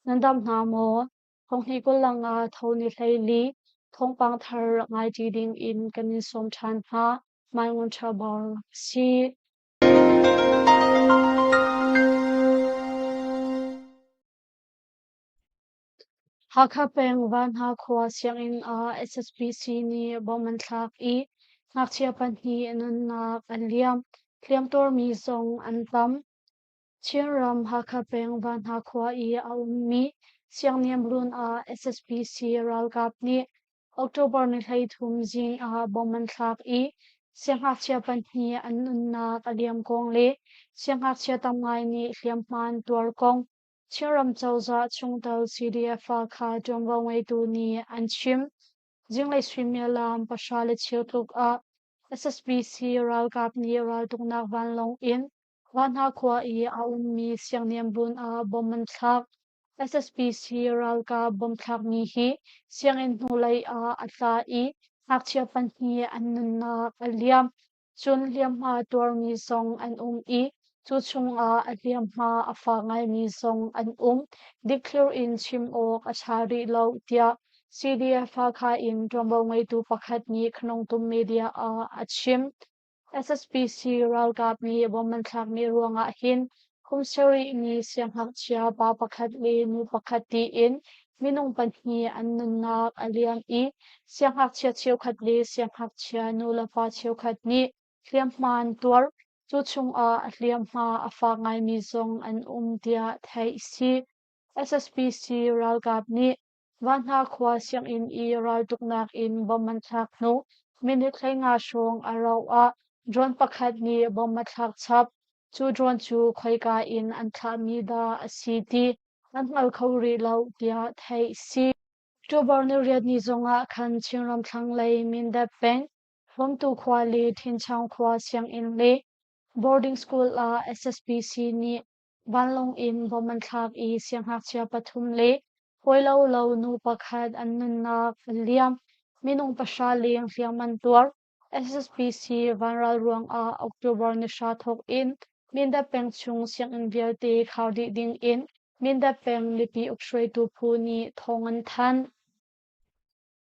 Nan dam hna maw? Thonghnih kul nga tho ni 14 thawngpang thar rak ngai ṭi ding in kan in sawm ṭhan hna. Mai Ngun Ṭha Bor a si. Hakha peng Vanha khua sianginn ah SSPC nih bomb an thlak i ngakchia pahnih nunnak an liam. Hliamtuarmi zong an tam. Chinram Hakha peng Vanha khua i a ummi Siangniamrun ah SSPC ralkap nih October ni 13 zing ah bomb an thlak i siangngakchia pahnih an nunnak a liam kong le siangngakchia tam ngai nih hliamhma an tuar kong Chinram cozah chungtel CDF kha ṭuanvo ngeitu nih an chim. Zinglei suimilam pahra le cheu tluk ah SSPC ralkap nih raltuknak vanlawng in Vanha khua i a ummi Siangniamrun ah bomb an thlak. SSPC ralkap bomb thlakmi hi sianginn hnulei ah a tla i ngakchia pahnih an nunnak a liam. Cun hliamhma tuarmi zong an um i cu chungah a hliamhma a fak ngaimi zong an um. Dikthlir in chim awk a ṭha rih lo, tiah CDF Hakha in ṭuanvo ngeitu pakhat nih Khnongtum Media ah a chim. SSPC ralkap nih bomb an thlakmi ruangah hin kum sarih mi siangngakchia pa pakhat le nu pakhat tiin minung pahnih an nunnak a liam i siangngakchia cheukhat le siangngakchia nulepa cheukhat nih hliamhma an tuar. Cu chungah a hliamhma a fak ngaimi zong an um tiah theih a si. SSPC ralkap nih Vanha khua sianginn i raltuknak in bomb an thlak hnu minute 15 hrawng a rauh ah drone pakhat nih bomb a thlak chap. Cu drone cu khoika in an thlahmi dah a si ti an hngal kho rih lo tiah theih a si. October ni riat ni zongah khan Chinram thlanglei Mindat peng Vomtu khua le Thinchaung khua sianginn le boarding school ah SSPC nih Vanlawng in bomb an thlak i siangngakchia pathum le hawilo lo nu pakhat an nunnak an liam. Minung pahra leng hliam an tuar. SSPC vanral ruangah October ni hra thawk in Mindat peng chung sianginn vialte khar dih ding in Mindat peng mipi ukhruaitu phu nih thawng an thanh.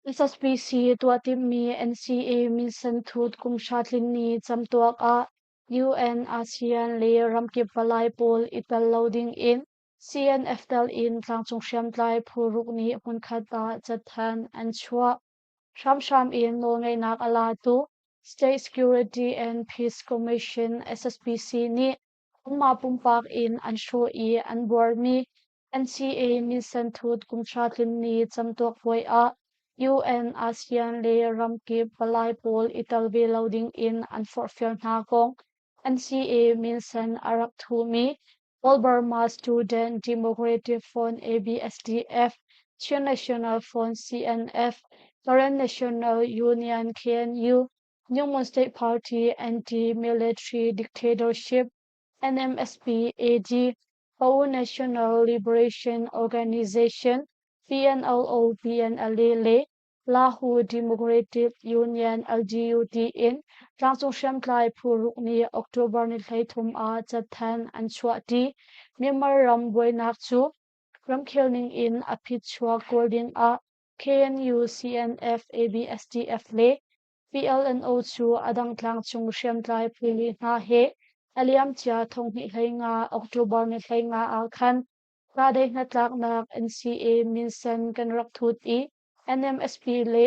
SSPC tuah timhmi NCA minsenthut kum hra tlin ni camtuak ah UN, ASEAN le ramkip palai pawl i tel lo ding in CNF tel in tlangcung hriamtlai phu ruk nih hmunkhat ah cathanh an chuah. Hramhram in nawlngeihnak a latu State Security and Peace Commission SSPC nih anmah pumpak in an hrawh i an buarmi NCA minsenthut kum hra tlin ni camtuak puai ah UN, ASEAN le ramkip palai pawl i tel ve lo ding in an forhfial hna kong NCA minsen a rak thumi All Burma Student Democratic Front ABSDF, Chin National Front CNF, Karen National Union KNU, New Mon State Party Anti-Military Dictatorship NMSP AD, Pao National Liberation Organization PNLO PNLA le Lahu Democratic Union LDU tiin tlangcung hriamtlai phu ruk nih October ni 13 ah cathanh an chuahṭi. Myanmar ram buainak cu ramkhel ning in a phichuak kawl ding ah KNU, CNF, ABSDF le PLNO cu a dang tlangcung hriamtlai phu li hna he a liamcia 2015 October ni 15 ah khan kahdaih hnatlaknak NCA minsen kan rak thut i NMSP le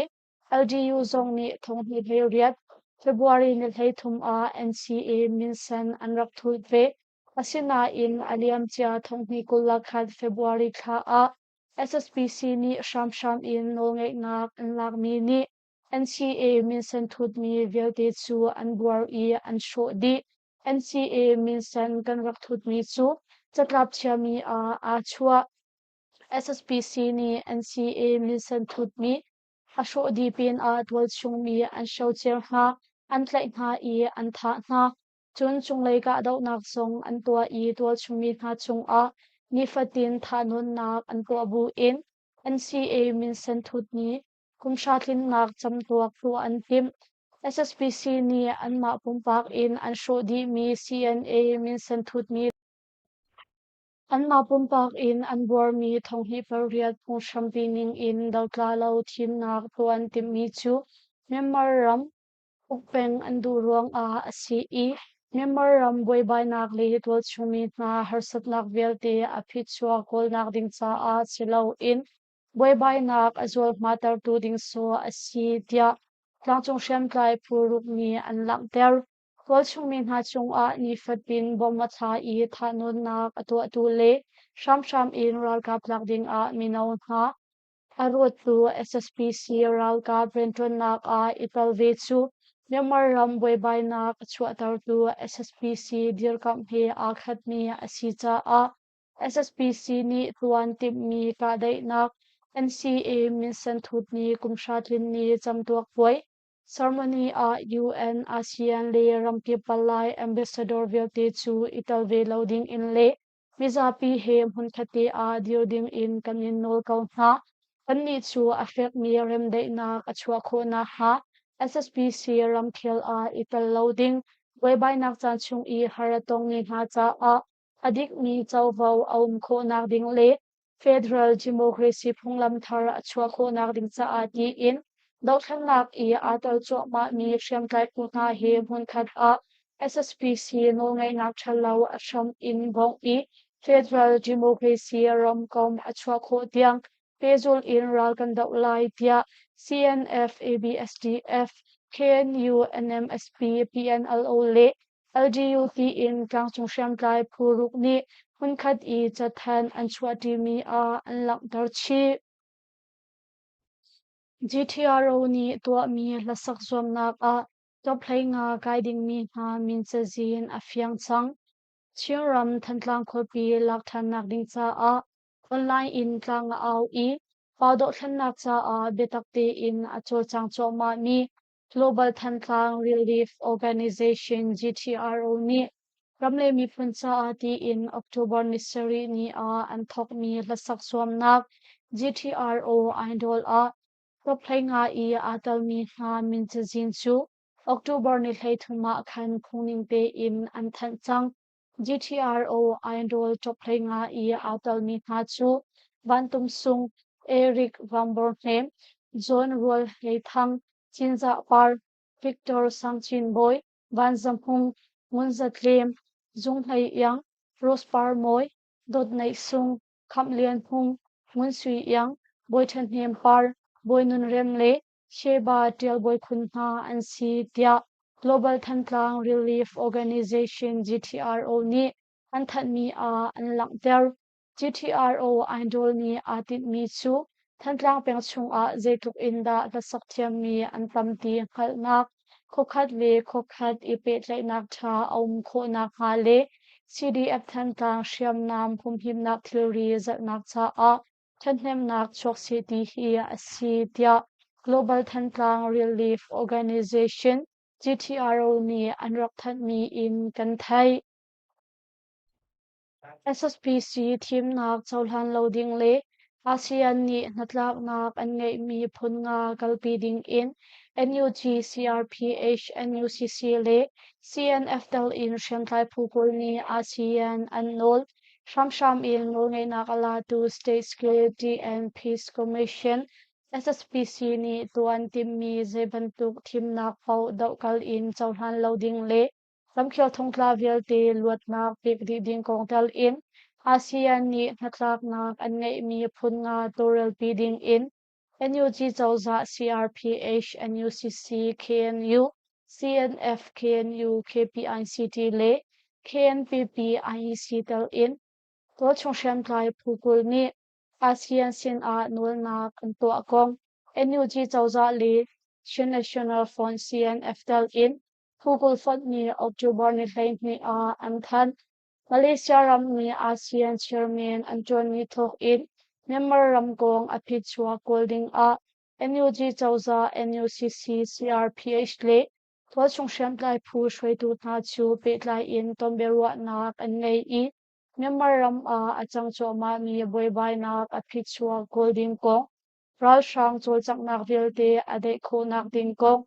LGU zong nih 2018 February ni 33 ah NCA minsen an rak thut ve. Asinain a liamcia 2021 February thla ah SSPC nih hramhram in nawlngeihnak an lakmi nih NCA minsen thutmi vialte cu an buar i an hrawh dih. NCA minsen kan rak thutmi cu catlap chiami ah aa chuah. SSPC nih NCA minsen thutmi a hrawh dih pinah tualchungmi an hrocer hna, an tlaih hna i an thah hna. Cun cunglei kahdohnak zong an tuah i tualchungmi hna cungah nifatin thahnawnnak an tuah buin NCA minsen thutmi Kum hra tlinnak camtuak tuah an timh. SSPC nih anmah pumpak in an hrawh dihmi CNA minsen thutmi. Anmah pumpak in an buarmi thonghnih pariat phunghrampi ning in dotla lo thimnak tuah an timhmi cu Myanmar ram ukpeng an duh ruangah a si i Myanmar ram buaibainak le tualchungmi hna harsatnak vialte a phichuak kawlnak ding caah si loin buaibainak a zualhmatertu ding sawh a si tiah tlangcung hriamtlai phu ruk nih an langhter. Tualchungmi hna cungah nifatin bomb a thla i thahnawnnak a tuahtu le hramhram in ralkap lak dingah mino hna a ruattu SSPC ralkap rianṭuannak ah i tel ve cu Myanmar ram buaibainak a chuahtertu SSPC dirkamh he aa khatmi a si caah SSPC nih tuan timhmi kahdaihnak NCA minsenthut ni kumhra tlin ni camtuak puai Ceremony ah UN, ASEAN le ramkip palai ambassador vialte cu i tel ve lo ding in le mizapi he hmunkhat te ah dir ding in kan in nawl ko hna. Kannih cu a fekmi remdaihnak a chuah khawh nakhnga SSPC ramkhel ah i tel lo ding, buaibainak caan chung i har a tongmi hna caah a dikmi covo a um khawhnak ding le Federal Democracy phunglam thar a chuah khawhnak ding caah tiin dothlennak i aa tel cuahmahmi hriamtlai phu hna he hmunkhat ah SSPC nawlngeihnak ṭhalo a hram in bawmh i Federal Democracy ramkomh a chuah khawh tiang pehzulh in ral kan doh lai tiah CNF, ABSDF, KNU, NMSP, PNLO le LGU tiin tlangcung hriamtlai phu ruk nih hmunkhat i cathanh an chuahṭimi ah an langhter chih. GTRO nih tuahmi hlasak zuamnak ah top 15 kai dingmi hna min cazin a fiang cang. Chinram Thantlang khuapi lak ṭhannak ding caah online in tlang a au i pa dohthlennak caah biatak tein a cawlcang cuahmahmi Global Thantlang Relief Organization GTRO nih ram le miphun caah tiin October ni sarih ni ah an thawkmi hlasak zuamnak GTRO Idol ah top 15 i aa telmi hna min cazin cu October ni 13 ah khan phungning tein an thanh cang. GTRO Idol top 15 i aa telmi hna cu Van Tum Sung, Eric Van Bor Hnem, John Rual Hlei Thang, Cinzah Par, Victor Sang Chin Bawi, Van Za Hmung, Ngun Za Tlem, Zung Hlei Iang, Rose Par Mawi, Dawt Neih Sung, Khamh Lian Hmung, Ngun Sui Iang, Bawi Ṭha Hnem Par, Bawi Nun Rem le Sheba Ṭial Bawi Khun hna an si, tiah Global Thantlang Relief Organization GTRO nih an thanhmi ah an langhter. GTRO Idol nih aa tinhmi cu Thantlang peng chungah zeitluk in dah hlasak thiammi an tam ti hngalhnak, khuakhat le khuakhat i pehtlaihnak ṭha a um khawh nakhnga le CDF Thantlang hriamnam humhimnak thilri zalhnak caah ṭhathnemnak chuak seh ti hi a si, tiah Global Thantlang Relief Organization GTRO nih an rak thanhmi in kan theih. SSPC thimnak cohlan lo ding le ASEAN nih hnatlaknak an ngeihmi phun nga kalpi ding in NUG, CRPH, NUCC le CNF tel in hriamtlai phu pawl nih ASEAN an nawl. Hramhram in nawlngeihnak a latu State Security and Peace Commission SSPC nih tuan timmi zeibantuk thimnak paoh dohkal in cohlan lo ding le Ramkhel thongtla vialte luatnak pek dih ding kong tel in ASEAN nih hnatlaknak an ngeihmi phun nga tawlrelpi ding in NUG cozah CRPH, NUCC, KNU, CNF, KNU, KPICT le KNPP IEC tel in tualchung hriamtlai phu 20 nih ASEAN sinah nawlnak an tuah kong NUG cozah le Chin National Front CNF tel in Google fonh nih October ni 12 ah an thanh. Malaysia ram nih ASEAN chairman an ṭuanmi thawk in Myanmar ram kong a phichuak kawl ding ah NUG cozah, NUCC, CRPH le tualchung hriamtlai phu hruaitu hna cu pehtlai in tonbiaruahnak an ngei i Myanmar ram ah a cang cuahmahmi buaibainak a phichuak kawl ding kong ralhrang cawlcanghnak vialte a daih khawhnak ding kong,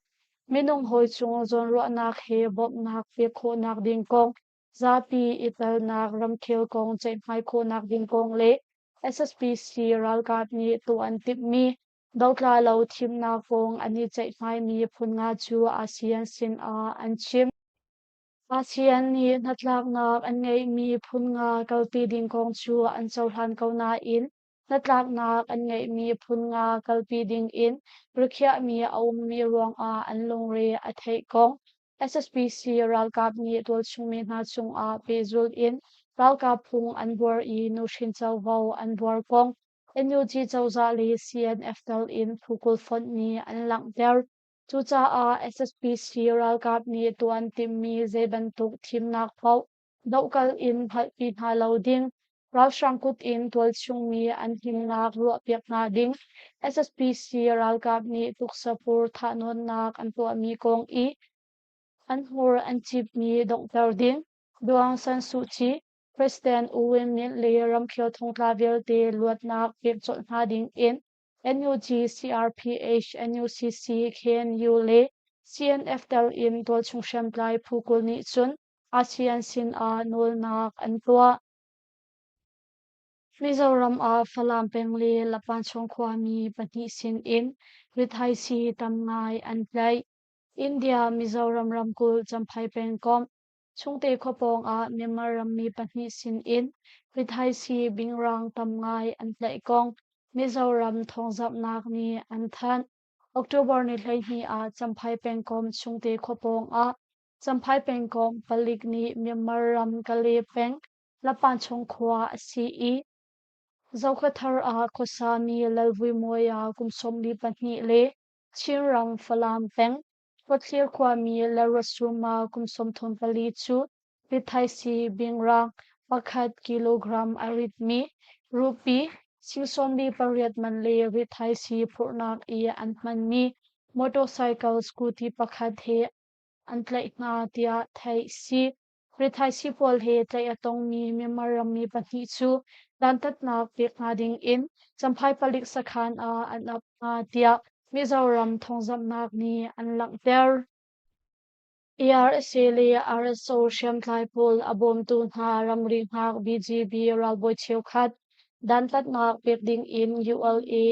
minung hawi cung zawnruahnak he bawmhnak pek khawhnak ding kong. zapi i telnak ramkhel kong ceihmai khawhnak ding kong le SSPC ralkap nih tuah an timhmi dotla lo thimnak kong an i ceihmaimi phun nga cu ASEAN sin ah an chim. ASEAN nih hnatlaknak an ngeihmi phun nga kalpi ding kong cu an cohlan ko nain hnatlaknak an ngeihmi phun nga kalpi ding in rikhiahmi a ummi ruangah an lungre a theih kong SSPC ralkap nih tualchungmi hna cungah pehzulh in ralkap phung an buar i nuhrin covo an buar kong NUG cozah le CNF tel in phu 20 fonh nih an langhter. Cucaah SSPC ralkap nih tuan timhmi zei bantuk thimnak paoh dohkal in hngalhpi hna lo ding, ralhrang kut in tualchungmi an himnak ruahpiak hna ding, SSPC ralkap nih tuksapur thahnawnnak an tuahmi kong i an hmur an cipmi donghter ding, Daw San Suu Kyi, President U Win Myint le ramkhel thongtla vialte luatnak pek colh hna ding in NUG, CRPH, NUCC, KNU le CNF tel in tualchung hriamtlai phu 20 nih cun ASEAN sin ah nawlnak an tuah. Mizoram ah Falam peng le Lapanchung khuami pahnih sin in rithaisii tam ngai an tlaih. India Mizoram ramkulh Champhai pengkomh Chungte khua pawng ah Myanmar rammi pahnih sin in rithaisii bingrang tam ngai an tlaih kong Mizoram thawngzamhnak nih an thanh. October ni 12 ah Champhai pengkomh Chungte khua pawng ah Champhai pengkomh palik nih Myanmar ram Kale peng Lapanchung khua a si i Zokhawthar ah khuasami Lalvuimawia kum 42 le Chinram Falam peng Khuathlir khuami Lalruatsuma kum 34 cu rithaisii bingrang pakhat kilogram a ritmi rupi sing 48 man le rithaisii phurhnak i an hmanmi motorcycle scooty pakhat he an tlaih hna tiah theih si. Rithaisii pawl he tlaih a tongmi Myanmar rammi pahnih cu dantatnak pek hna ding in Champhai palik sakhan ah an ap hna tiah Mizoram thawngzamhnak nih an langhter. ARSA le RSO hriamtlai pawl a bawmtu hna ramri hngak BGB ralbawi cheukhat dantatnak pek ding in ULA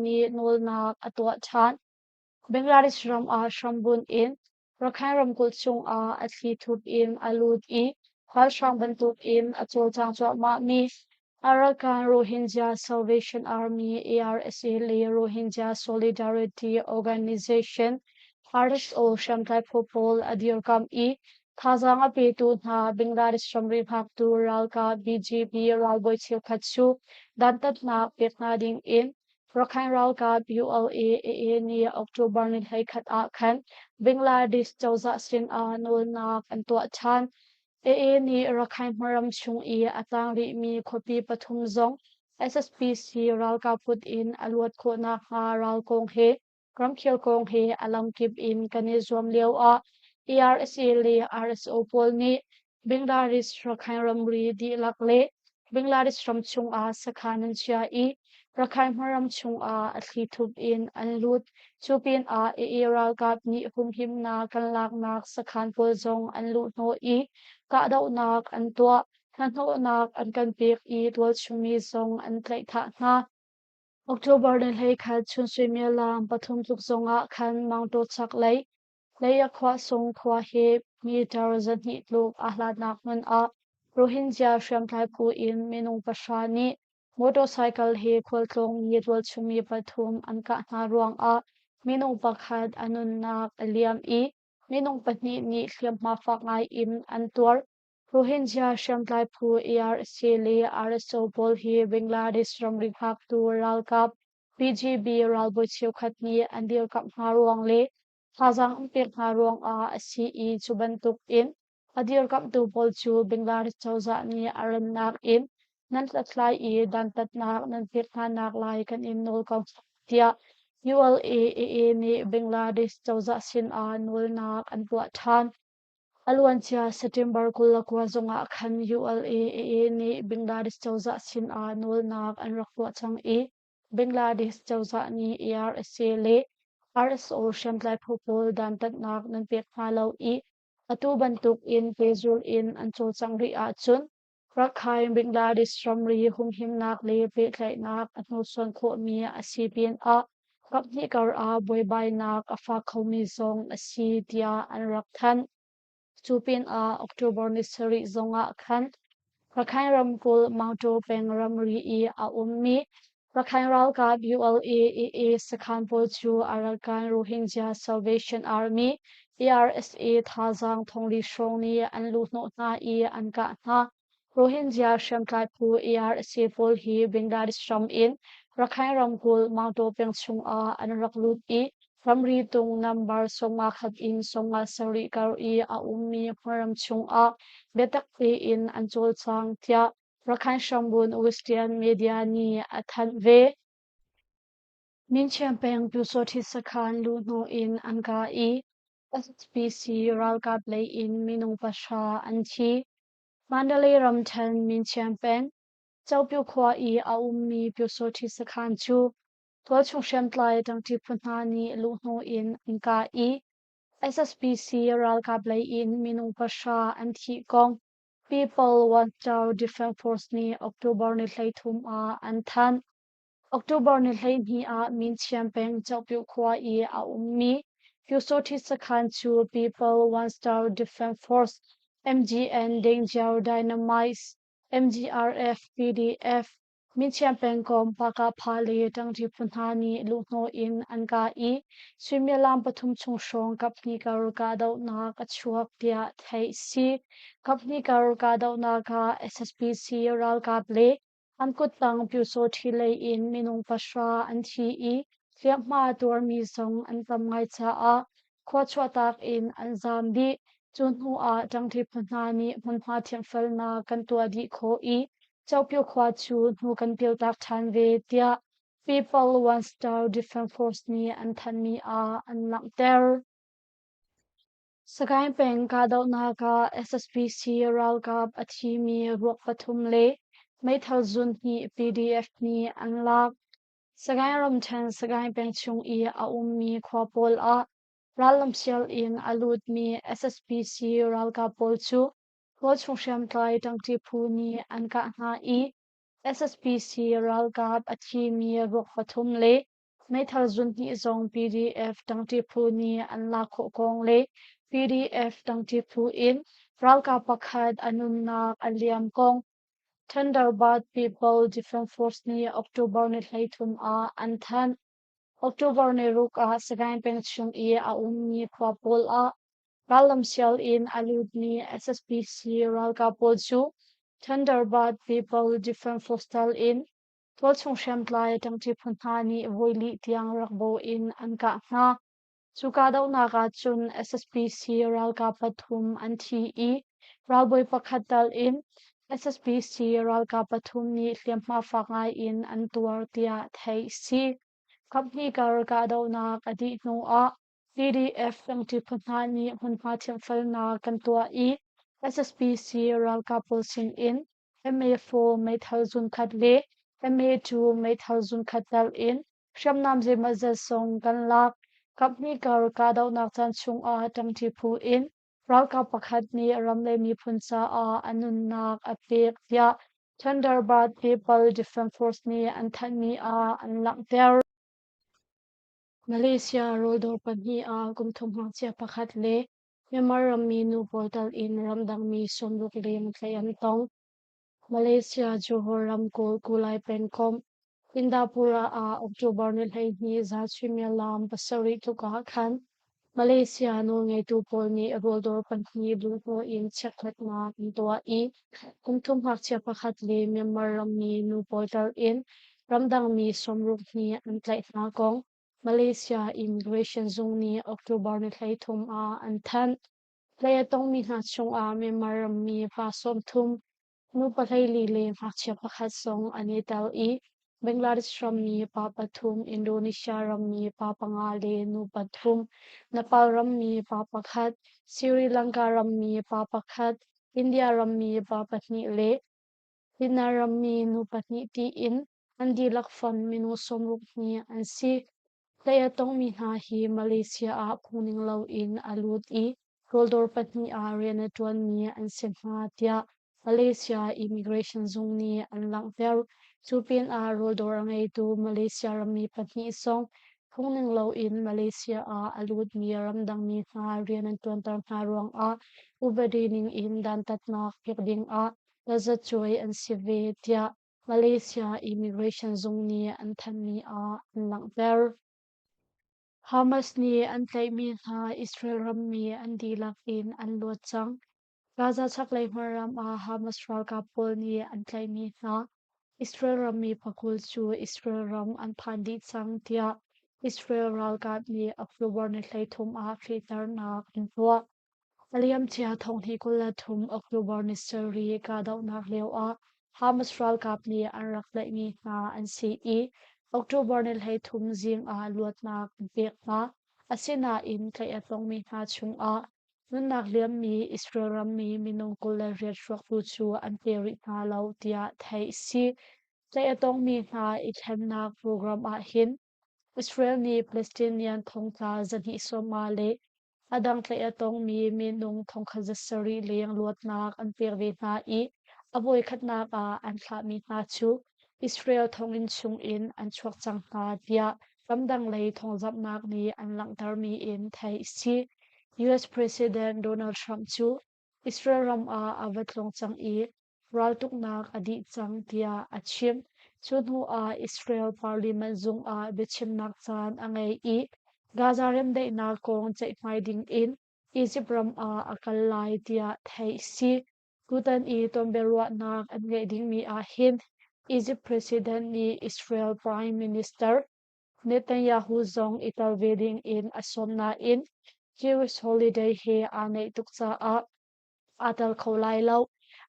nih nawlnak a tuah ṭhan. Bangladesh ram ah hrambunh in Rakhine ramkulh chungah a thlithup in a lut i ralhrang bantukin a cawlcang cuahmahmi Arakan Rohingya Salvation Army ARSA le Rohingya Solidarity Organization RSO hriamtlai phu pawl a dirkamh i thazaang a petu hna Bangladesh ramri hngaktu ralkap BGB ralbawi cheukhat cu dantatnak pek hna ding in Rakhine ralkap ULA-AA nih October ni 11 ah khan Bangladesh cozah sinah nawlnak an tuah ṭhan. AA nih Rakhine hmaram chung i a tang rihmi khuapi pathum zong SSPC ralkap kut in a luat khawh nakhnga ral kong he ramkhel kong he a lamkip in kan i zuam lioah ARSA le RSO pawl nih Bangladesh Rakhine ramri dihlak le Bangladesh ram chungah sakhan an chia i Rakhine hmaram chungah a thlithup in an lut. Cu pinah AA ralkap nih humhimnak kan laknak sakhan pawl zong an luhhnawh i kahdohnak an tuah, hnahnawhnak an kan pek i tualchungmi zong an tlaihthah hna. October ni 11 chun suimilam pathum tluk zongah khan Mangtaw chaklei Leiakhuahsung khua hi meter 200 tluk aa hlatnak hmun ah Rohingya hriamtlai phu in minung pahra nih motorcycle he khualtlawngmi tualchungmi pathum an kah hna ruangah minung pakhat a nunnak a liam i minung pahnih nih hliamhma fak ngai in an tuar. Rohingya hriamtlai phu ARC le RSO pawl hi Bangladesh ramri hngaktu ralkap BGB ralbawi cheukhat nih an dirkamh hna ruang le thazaang an pek hna ruangah a si i cu bantukin a dirkamhtu pawl cu Bangladesh cozah nih a rannak in nan hlathlai i dantatnak nan pek hnanak lai kan in nawl ko hna tiah ULAAA nih Bangladesh cozah sinah nawlnak an tuah ṭhan. A luancia September 29 zongah khan ULAAA nih Bangladesh cozah sinah nawlnak an rak tuah cang i Bangladesh cozah nih ARSA le RSO hriamtlai phu pawl dantatnak nan pek hna lo i Atu bantuk in pehzulh in an cawlcangh rih ahcun Rakhine Bangladesh ramri humhimnak le pehtlaihnak a hnursuan khawhmi a si pinah kaphnih kar ah buaibainak a fak khomi zong a si tiah an rak thanh. Cu pinah October ni sarih zongah khan Rakhine ramkulh Maungtaw peng ramri i a ummi Rakhine ralkap ULA-AA sakhan pawl cu Arakan Rohingya Salvation Army ARSA thazaang thongli hrawng nih an luhhnawh hna i an kah hna. Rohingya hriamtlai phu ARSA pawl hi Bangladesh ram in Rakhine ramkulh Maungtaw peng chungah an rak lut i ramri tung nambar 51 in 57 kar i a ummi hmunram chungah biatak tein an cawlcang tiah Rakhine hrambunh Western media nih a thanh ve. Minchiam peng Pyusawhti sakhan luhhnawh in an kah i SPC ralkap lei in minung pahra an thi. Mandalay ramṭhen Minchiam peng Copyu khua i a ummi Pyusawhti sakhan cu tualchung hriamtlai ṭangṭi phu hna nih luhhnawh in an kah i SSPC ralkap lei in minung pahra an thih kong People Watch Defense Force nih October ni 13 ah an thanh. October ni 12 ah Minchiam peng Cokpyu khua i a ummi Pyusawhti sakhan cu People One Star Defense Force, MGN Danger Dynamites, MGRF, PDF, Minchiam pengkomh Pakapha le ṭangṭi phu hna nih luhhnawh in an kah i suimilam pathum chung hrawng kaphnih kar kahdohnak a chuak tiah theih si. Kaphnih kar kahdohnak ah SSPC ralkap le an kuttang Pyusawṭhi lei in minung pahra an thi i hliamhma tuarmi zong an tam ngai caah khua chuahtak in an zaam dih. Cu hnu ah ṭangṭi phu hna nih hmunhma thianhfelnak kan tuah dih khawh i Copyu khua cu hnu kan piltak ṭhan ve tiah People One Star Defense Force nih an thanhmi ah an langhter. Sagaing peng kahdohnak ah SSPC ralkap a thimi ruak pathum le meithal zun hnih PDF nih an lak. Sagaing ramṭhen Sagaing peng chung i a ummi khua pawl ah rallamsial in a lutmi SSPC ralkap pawl cu tualchung hriamtlai ṭangṭi phu nih an kah hna i SSPC ralkap a thimi ruak pathum le meithal zun hnih zong PDF ṭangṭi phu nih an lak khawh kong le PDF ṭangṭi phu in ralkap pakhat a nunnak a liam kong Thunderbird People Defense Force nih October ni 13 ah an thanh. October ni ruk ah Sagaing peng chung i a ummi khua pawl ah rallamsial in a lutmi SSPC ralkap pawl cu Thunderbird People Defense Force tal in tualchung hriamtlai ṭangṭi phu hna nih voili tiang rak bawh in an kah hna. Cu kahdohnak ah cun SSPC ralkap pathum an thi i ralbawi pakhat tal in SSPC ralkap pathum nih hliamhma fak ngai in an tuar tiah theih a si. Kaphnih kar kahdohnak a dih hnu ah PDF ṭangṭi phu hna nih hmunhma thianhfelnak kan tuah i SSPC ralkap pawl sin in MA4 meithal zunkhat le MA2 meithal zunkhat tal in hriamnam zeimawzat zong kan lak. Kaphnih kar kahdohnak caan chungah ṭangṭi phu in ralkap pakhat nih ram le miphun caah a nunnak a pek tiah Thunderbird People Defense Force nih an thanhmi ah an langhter. Malaysia rawldawr pahnih ah kum thum ngakchia pakhat le Myanmar rammi nu pawl tal in ramdangmi 60 leng tlaih an tong. Malaysia Johor ramkulh Kulai pengkomh Indapura ah October ni 12 zan suimilam 7 tluk ah khan Malaysia nawlngeitu pawl nih rawldawr pahnih luhhnawh in chekhlatnak an tuah i kum thum ngakchia pakhat le Myanmar rammi nu pawl tal in ramdangmi 60 nih an tlaih hna kong Malaysia Immigration zung nih October ni 33 ah an thanh. Tlaih a tongmi hna chungah Myanmar rammi pa 30, nu 14 le ngakchia pakhat zong an i tel i Bangladesh rammi pa pathum, Indonesia rammi pa panga le nu pathum, Nepal rammi pa pakhat, Sri Lanka rammi pa pakhat, India rammi pa pahnih le Vietnam rammi nu pahnih tiin an dihlak fonh minung 60 hnih an si. Tlaih a tongmi hna hi Malaysia ah phungning loin a lut i rawldawr pahnih ah rian a ṭuanmi an si hna, tiah Malaysia Immigration zung nih an langhter. Cu pinah rawldawr a ngeitu Malaysia rammi pahnih zong phungning loin Malaysia ah a lutmi ramdangmi hna rian an ṭuanter hna ruangah upadi ningin dantatnak pek dingah tazacuai an si ve, tiah Malaysia Immigration zung nih an thanhmi ah an langhter. Hamas nih an tlaihmi hna Israel rammi an dihlak in an luat cang. Gaza chaklei hmunram ah Hamas ralkap pawl nih an tlaihmi hna Israel rammi pakul cu Israel ram an phan dih cang tiah Israel ralkap nih October ni 13 ah fehternak an tuah. A liamcia thonghnih 23 October ni sarih kahdohnak lioah Hamas ralkap nih an rak tlaihmi hna an si i October ni 33 zing ah luatnak an pek hna. Asinain tlaih a tongmi hna chungah nunnak liammi Israel rammi minung 28 hruaktu cu an pe rih hna lo tiah theih a si. Tlaih a tongmi hna i thlennak program ah hin Israel nih Palestinian thongtla 250 le a dang tlaih a tongmi minung 1700 leng luatnak an pek ve hna i a voikhatnak ah an thlahmi hna cu Israel thonginn chungin an chuak cang hna tiah ramdang lei thawngzamhnak nih an langhtermi in theih a si. US President Donald Trump cu Israel ram ah a va tlawng cang i raltuknak a dih cang tiah a chim. Cu hnuah Israel parliament zung ah biachimnak caan a ngei i Gaza remdaihnak kong ceihmai ding in Egypt ram ah a kal lai tiah theih a si. Tutan i tonbiaruahnak an ngeih dingmi ah hin Egypt President nih Israel Prime Minister Netanyahu zong i tel ve ding in a sawm nain Jewish holiday he aa naih tuk caah aa tel kho lai lo.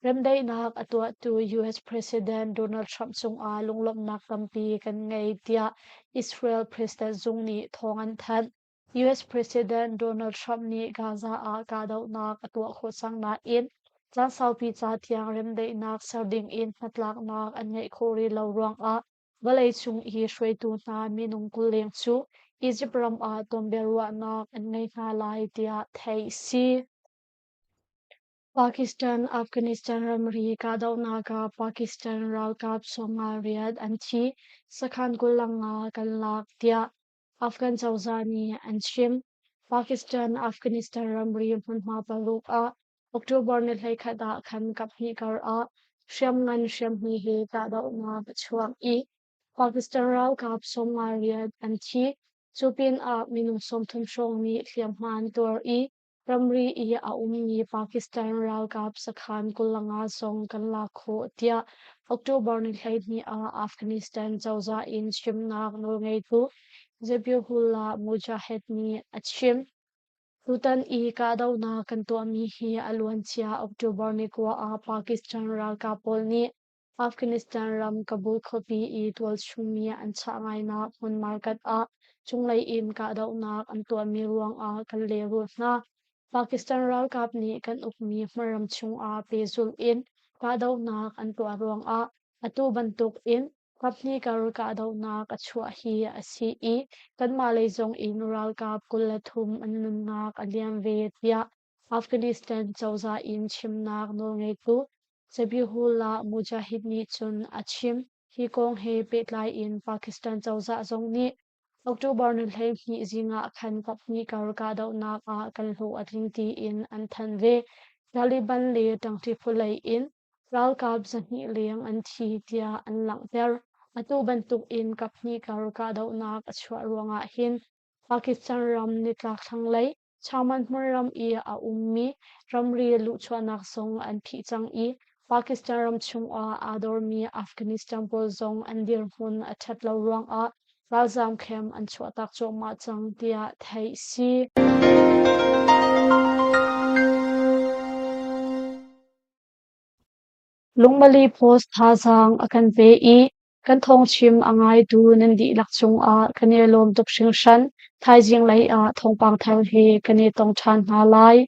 Remdaihnak a tuahtu US President Donald Trump cungah lunglawmhnak tampi kan ngei tiah Israel President zung nih thawng an thanh. US President Donald Trump nih Gaza ah kahdohnak a tuah khawh cang nain caan saupi ca tiang remdaihnak ser ding in hnatlaknak an ngeih khawh rih lo ruangah vawleicung i hruaitu hna minung 20 leng cu Egypt ram ah tonbiaruahnak an ngei hna lai tiah theih a si. Pakistan Afghanistan ramri kahdohnak ah Pakistan ralkap 58 an thi, sakhan 25 kan lak tiah Afghan cozah nih an chim. Pakistan Afghanistan ramri hmunhma paruk ah October ni 11 ah khan kaphnih kar ah hriamngan hriamhmi he kahdohnak a chuak i Pakistan ralkap 58 an thi. Cu pinah minung 30 hrawng nih hliamhma an tuar i ramri i a ummi Pakistan ralkap sakhan 25 zong kan lak khawh tiah October ni 12 ah Afghanistan cozah in chimnak nawlngeitu Zabihullah Mujahid nih a chim. Tutan i kahdohnak kan tuahmi hi a luancia October ni kua ah Pakistan ralkap pawl nih Afghanistan ram Kabul khuapi i tualchungmi an chah ngainak hmun market ah cunglei in kahdohnak an tuahmi ruangah kan lehrulh hna. Pakistan ralkap nih kan ukmi hmunram chungah pehzulh in kahdohnak an tuah ruangah atu bantuk in kaphnih kar kahdohnak a chuah hi a si i kanmah lei zong in ralkap 23 an nunnak a liam ve tiah Afghanistan cozah in chimnak nawlngeitu Zabihullah Mujahid nih cun a chim. Hi kong he pehtlai in Pakistan cozah zong nih October ni 12 zing ah khan kaphnih kar kahdohnak ah kan hlawh a tling tiin an thanh ve. Taliban le ṭangṭi phulei in ralkap 200 leng an thi tiah an langhter. Atu bantuk in kaphnih kar kahdohnak a chuah ruangah hin Pakistan ram nitlak thlanglei Chaman hmunram i a ummi ramri luhchuahnak zong an phih cang i Pakistan ram chungah aa dormi Afghanistan pawl zong an dirhmun a ṭhat lo ruangah ralzaam camp an chuahtak cuahmah cang tiah theih si. Lungmali Post thazaang a kan pe i kan thawngchim a ngaitu nan dihlak cungah kan i lawm tuk hringhran. Thaizing lei ah thawngpang thar he kan i tong ṭhan hna lai.